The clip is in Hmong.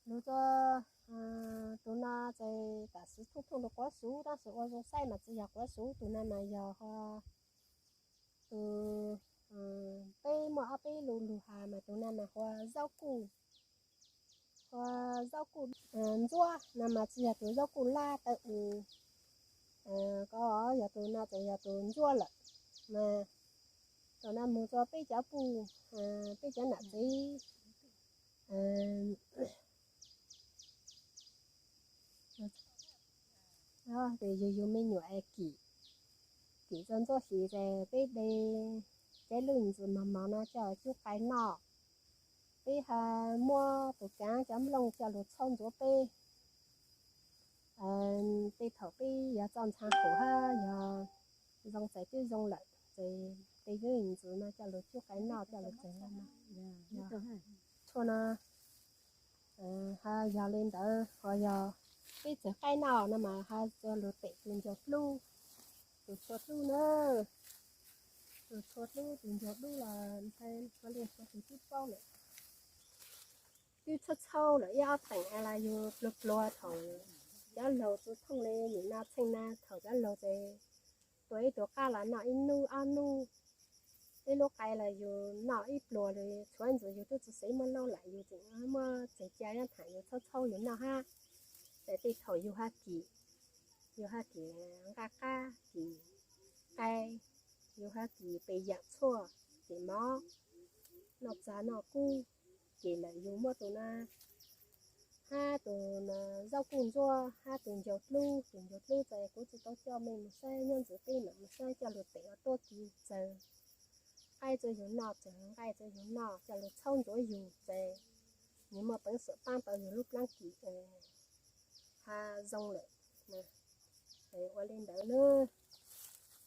Lug rua tus no ces tam sim thooj thooj rua quav xuv, tab sis ua zoo saib mas tsi yog quav xuv, tus no mas yog tus, peb muaj ob peb lug lug has mas tus no mas hu ua zaub kuj, hu ua zaub kuj ntsuab no mas tsi yog tus zaub kuj lab tawv u, ko yog tus no ces yog tus ntsuab lawm. Mas tus no moog rua peb cov puj, peb cov nam txiv tes yug yug me nyuam es kim, kim rua ntsuab hliv ces peb de cov lwj ntxwv mos mos no coj cub qai noj. Peb ha muab tus kaav cov nplooj coj lug txhaub ntxuav peb. Tej thaum peb yuav txo ntxhaav huv hab yog zoo txais twb zoo lawm ces tej lwj ntxwv no coj lug cub qai noj coj lug txais no. Tshuaj no ha yog le ntawd ho yog peb txais qaib noj no mas ha coj lug pem tus ncaug dlub, tus tshua dlub na, tus tshua dlub, tus ncaug dlub los nthe ua le tus tub paub lawm. Twb txhaub txhaub lawm ib ob theem es los yug pluag pluag thaum cov laug tsi thooj le nim no txheej na, thaum cov laug ces tua ib tug qab los noj ib nub ob nub, ib lub qai los yug noj ib pluag li, tshuav ntxwv yug tub tsi xev muab laub lawm yug tseem muab tseg ca ib theem yug txhaub txhaub yug noj hab. Ces tej thaum yug ha kim, yug ha kim nqaj qab, kim qai, yug ha kim pes yaam tshuaj, kim mov, noj txag noj kub, ces lawm yug muab tus na hab tus zaub kuj ntsuab hab tus ncaug dlub, tus ncaug dlub ces kuv tsi tau coj mej mus saib, nyob ntxwv peb mam mus saib coj lug pem ua tuab ki txawg, qaib rua yug noj, txawg nqaij rua yug noj, coj lug txhaub ntxuav yug ces nws muaj peev xwm paab tau yug lub plaab kim ha zoo lawm. Ua le ntawd nawb.